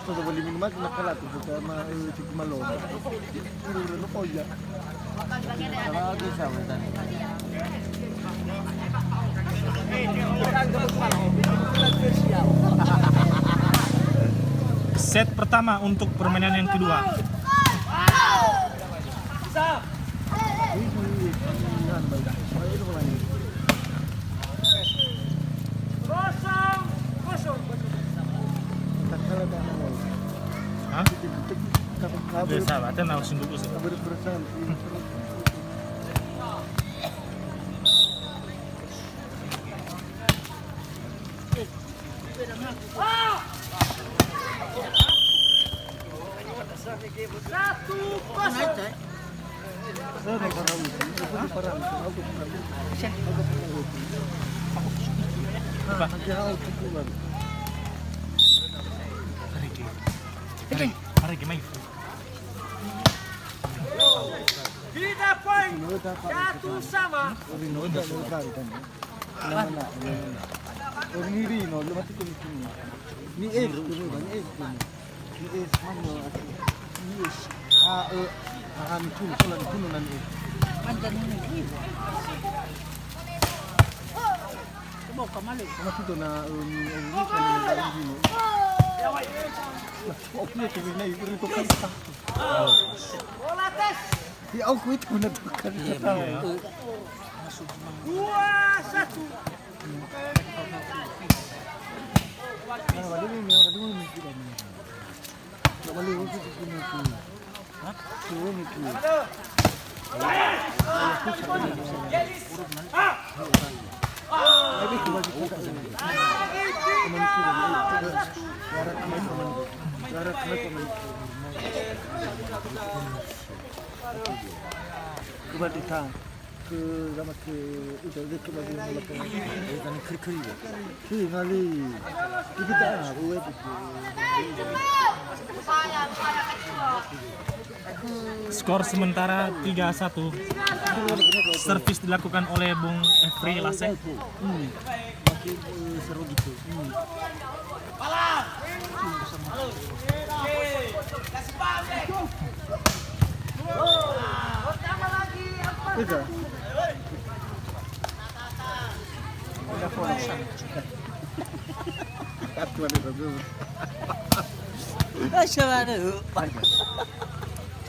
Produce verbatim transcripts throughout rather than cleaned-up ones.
Cosa volevi matti na calati, perché ma, eh, si come lo. Allora, no voglio. Set pertama untuk permainan yang kedua. Hah? Biasa, ada nau senduk sih. Satu kosong. Tidak poin. Satu sama. Ni es, ni es, ni es, ni es. Ah, eh, ah, ni kunu, sola ni kunu na ni es. Manjani ni. Coba kamale. Sama tu na, eh, ni, eh, ni, ni, ni, ni. Oh, dia tu, ni, ni, ni, ni. Ya, aku itu guna tukar. Iya, iya. Dua satu. Coba kita. Ke zaman ke udah, udah ke bagi mula ke. Eh, kan keri-keri ya. Keri ngali. Kita ah, uwe itu. Skor sementara tiga satu. Servis dilakukan oleh Bung Efri Lasek. Hmm. Makin, eh, seru gitu. Hmm.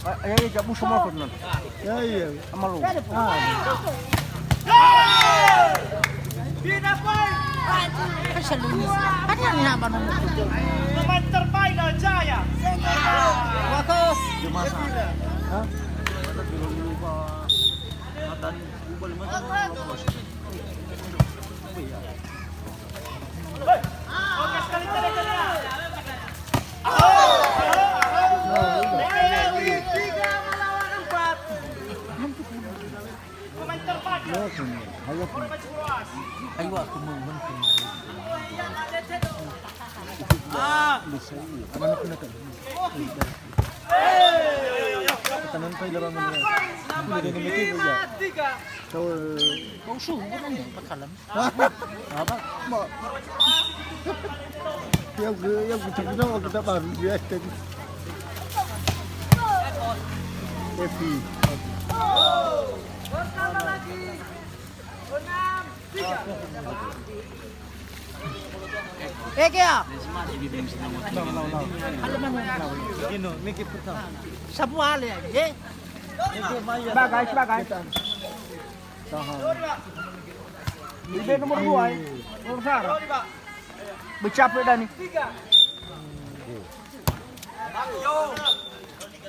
Ayo, ayo, kamu semua pernah. Ya, iya. Sama lu. Ah. Pemain terbaik Jaya. Bagus. Hah? Kau, eh, kau suhu kan, Pak Kalam? Apa? Mau. Yang gue, yang gue cakap, kita baru dia tadi. Happy. Ege ya? Ino, mikir pertama. Sabu ale ya, ye? Bagai, bagai. Ibe nomor dua, eh. Nomor Sara. Becape Dani.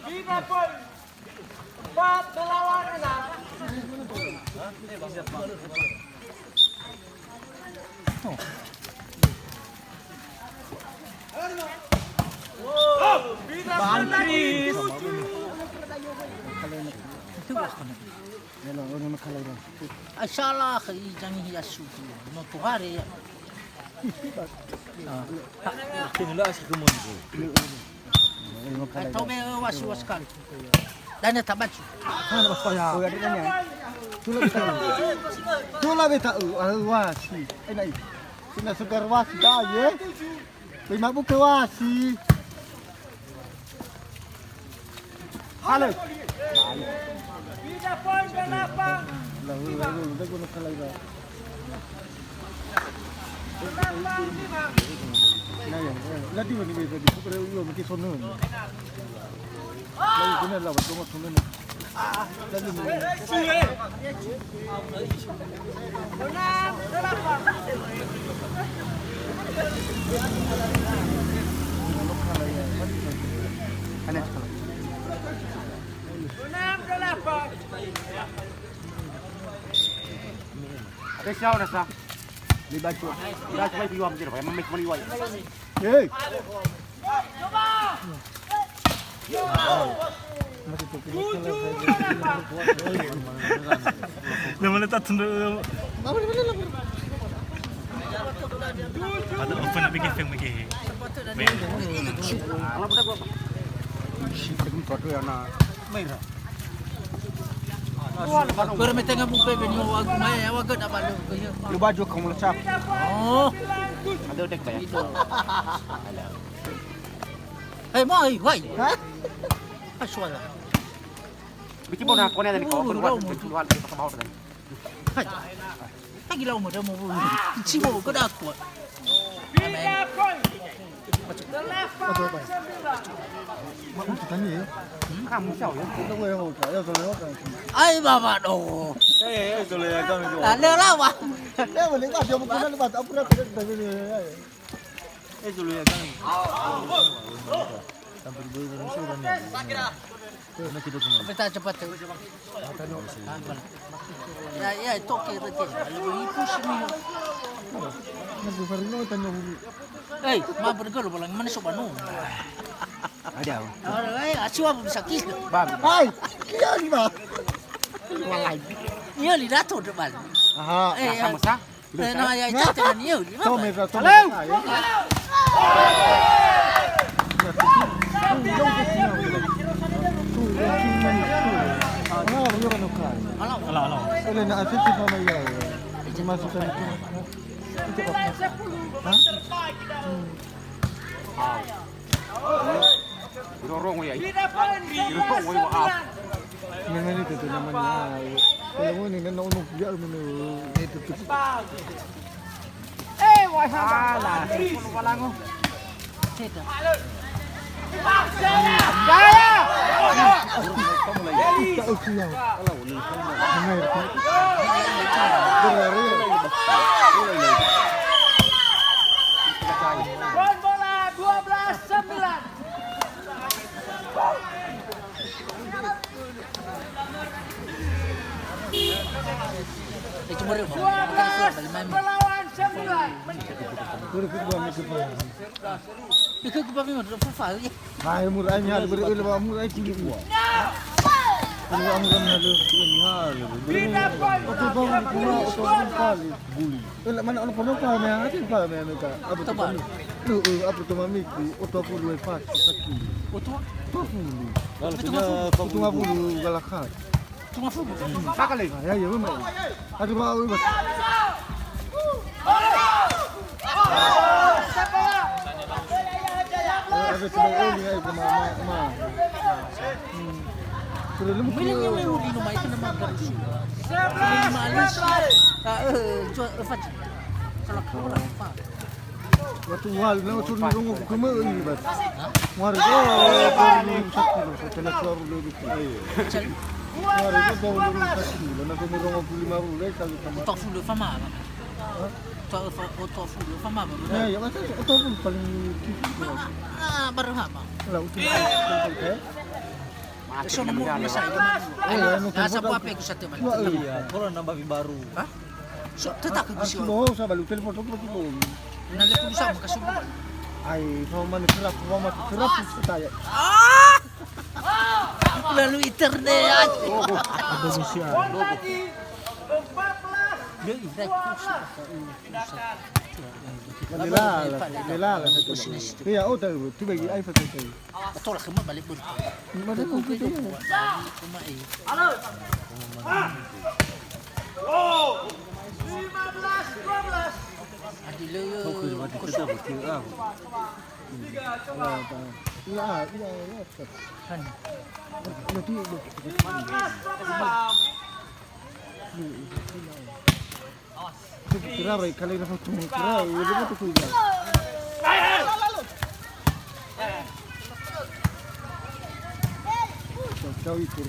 Lima poin. Empat melawan enam. Bantris. Ai salah, i jangi hiasu. No tuhare ya. Ah. Tengok lah, asik kemun tu. Atau me wasi was kali. Dan ya tabacu. Mana pas payah? Oh, ada tanya. Tula beta. Tula beta, eh, ah, wasi. Eh, nai. Sina segar wasi dah, ye. Lima buku wasi. Halo. Tidak poin delapan. Lahu, lahu, lahu, lahu, lahu, lahu. Ada siapa nasa? Ni baca. Ni baca baik yuam je, Pak. Memang cuma liwat. Hei. Nama letak tunduk. Pada open lagi, feng lagi. Kalau budak gua. Shit, itu tuh ya, nah. Merah. Kore me tenga bupe beni wa aku mai, wa gada balu. Lu baju kamu lecak. Oh. Ada udah kayak. Hei, mai, wai. Hah? Aswala. Bici bona kone dari kau, keluar dari keluar dari kau tadi. Hai. Lagi lau mada mau bulu. Cibo ke dakwat. Amin. Ma utu tani ya. Kamu siapa ya? Kita boleh mau kaya soalnya kan. Ai baba do. Eh, eh, soalnya kami do. Ada lawa. Ya boleh pas dia bukan lepas apa dah. Eh, soalnya kami. Sampai di bawah Indonesia udah nih. Peta cepat tu. Ya, ya, toke, toke. Lalu ipus ni. Hei, ma bergel balang mana soba no. Ada. Eh, asua bisa kis. Bang. Hai, iya ni, Bang. Iya, li dato de bal. Aha. Eh, sama sa. Eh, na ya, itu teman you. Tome, tome. Halo. Halo, halo. Ele na atete sama ya. Masuk sana. Hah? Irorong ya. Irorong ya, maaf. Ini, ini, itu, itu namanya. Kalau ini, ini, ono, ya, ini, ini, itu, itu. Eh, wah, salah. Lupa lango. Jaya! Jaya! Poin bola dua belas sembilan. Dua belas melawan sembilan. Hai, mura ai mihali, beri ele ba mura ai tinggi dua. Beri ba mura mihali, tinggi mihali. Beri ba mura mihali, buli. Ele mana ono pernah pa me hati pa me me ka. Apa tu mami? Lu, eh, apa tu mamiku? Oto aku dua pas, satu. Oto? Oto aku. Lalu kena oto aku dua galakat. Cuma full. Sakali. Ah, ya, ya, memang. Aduh, Pak, Pak. Ada cuma ini, ya, sama, sama, sama. Hmm. Sudah lemu. Mending yang mau di rumah itu nama garis. Ini manis. Ah, eh, jual, eh, Faj. Kalau kamu lah, Pak. Waktu wali na tu rongo ku kemö ini, Bat. Wari, oh, baru satu, satu na tuaru lebih. Wari, itu baru satu, na kami rongo puluh lima ribu, kali sama. Oto full fama, Pak. Hah? Oto fa-, oto full fama, Pak. Ya, ya, masa oto full paling tinggi. Ah, baru hama. Lah, utuh. Eh? Sono mu masa ini. Eh, ya, nasa apa aku satu, Pak? Iya, kalau nambah baru. Hah? So, tetap ke bisi. Aku mau usah balu telepon, aku mau. Na le puluh sama kasih. Ai, mau mana kerap, mau mati kerap, saya. Ah! Lalu internet. Ada bisi. Dia internet. Lela, lela, lela. Iya, oh, tahu. Tu bagi iPhone tu. Atau lah kemar balik pun. Mana tu kita? Cuma eh. Halo. Lima belas dua belas. Ila, ila, ila. Kira rai kali na foto kira, ila foto kira. Jauh itu.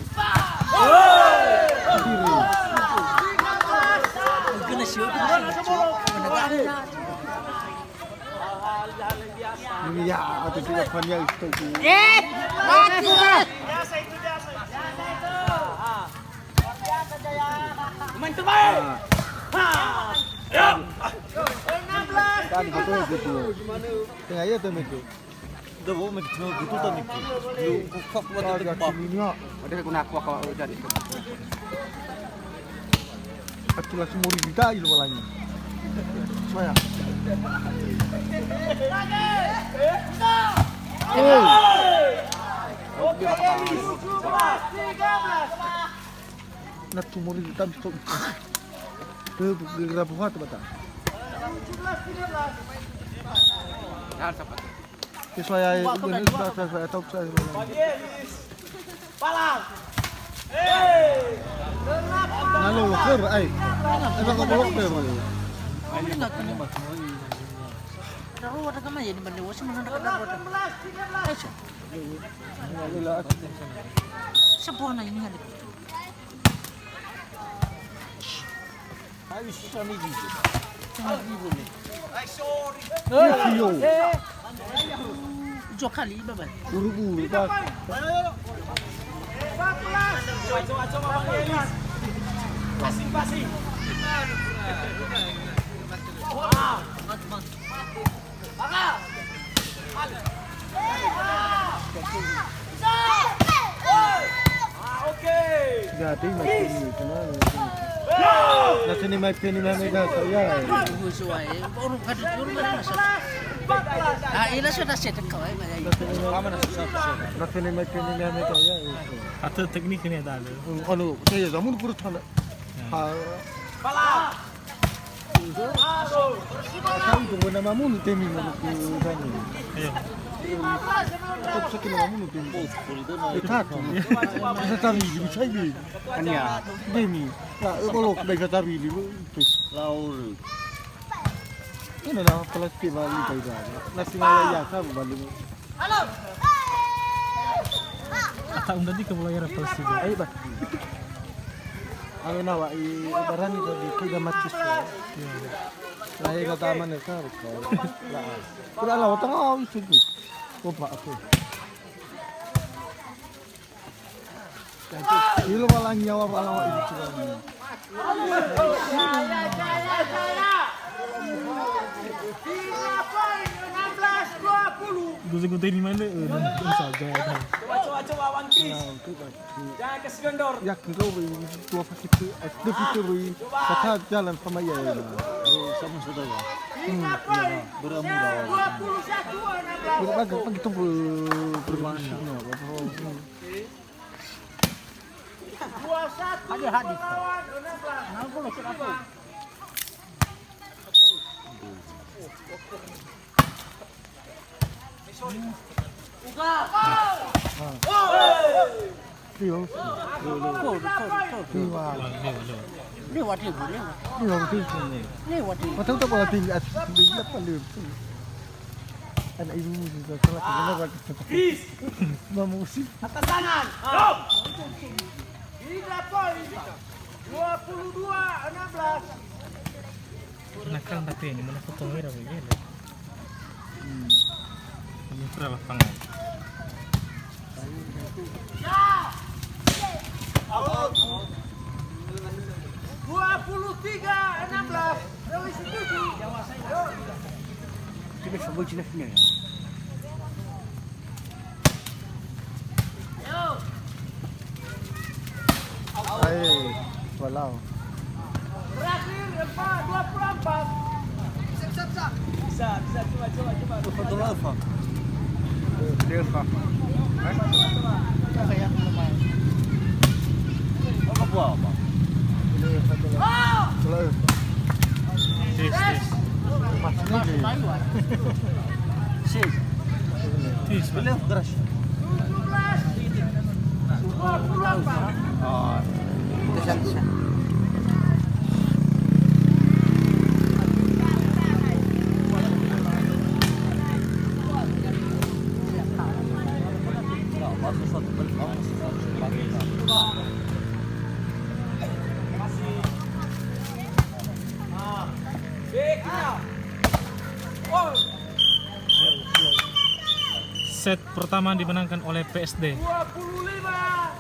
Kena siap, kena siap. Ini ya, atau tidak fania itu. Eh, mati. Main terbaik. Tadi betul gitu. Tengah iya tuh, Miko. Udah, gua main kecil gitu tuh, Miko. Lu, gua fuck, gua tuh, Pak. Ada guna aku, aku, aku jadi. Aku langsung mau ribut aja lu, walanya. Saya. Oh. Na tumori di tam sto. Ke, ke, ke, rabu hat bata. Ke saya, ini sudah saya, saya tahu saya. Palang. Na lo, lo, ke, ai. Eba ko bolok ke, boleh. Daru ada kama ya di mana? Wasi mana ada daru ada. Ayo. Sebuah na ini ada. Ayo, susah nih, gitu. Susah nih, gitu, nih. Yo. Ujo kali, bye-bye. Buru-buru, Bang. Coba, coba, coba, Bang Elis. Passing, passing. Ah. Ya, dia masih ini, cuma na sini mai peni na mega saya. Ah, ini sudah saya tekau, eh, Mas. Na sini mai peni na mega saya. Atau teknik ini ada. Anu, saya zaman pura tanda. Ha. Tau itu wena mamunu temi mamunu temi. Iya. Tau sakit mamunu temi. Itu tak. Bisa cari, bisa cari. Ania. Temi. Ya, eh, bolok, bisa cari di. Laur. Ini lah, plastik balik, bisa. Nasi malah ya, sama balik. Ata unda di ke bola era plastik. Ayo, bah. Ayo nawa i barani tadi kita mati semua. Iya. Lah, ya, kata mana, kan? Lah. Kurang lah, otak awak itu. Opa, aku. Ilo walangi yawa walawa ini cuman. Dua sekuteni mana? Eh, enam belas saja. Coba, coba, coba, Wan Kris. Jangan kasih kendor. Yakin kau, eh, dua paket, eh, dua fitur, eh, kata jalan sama iya, ya. Eh, sama saudara. Hmm, iya, nah, beramura. Dua puluh satu, enam belas. Bagi, bagi, bagi tu ber-, bermain. Ada hadis. Nah, aku lo kenapa? Uga. Ah. Oi. Iya. Gol, gol, gol. Iya. Lewat, lewat, lewat. Iya, betul. Lewat, lewat. Betul tak bola tinggi, tinggi apa, lewat. Anak ibu sudah salah, benar, Pak. Chris. Mamusim. Atas tangan. Tiga poin. Dua puluh dua enam belas. Nakal tapi ini mana potong ira begini. Hmm. Ini pura lapangan. Dua puluh tiga enam belas. Kita semua jelas ni. Hai, walau. Terakhir, empat, dua puluh empat. Bisa, bisa, bisa, coba, coba, coba. Foto apa? Dia apa? Apa buah apa? Ini satu lagi. Tes, tes. Seis. Belum keras. Set pertama dimenangkan oleh P S D. Dua puluh lima.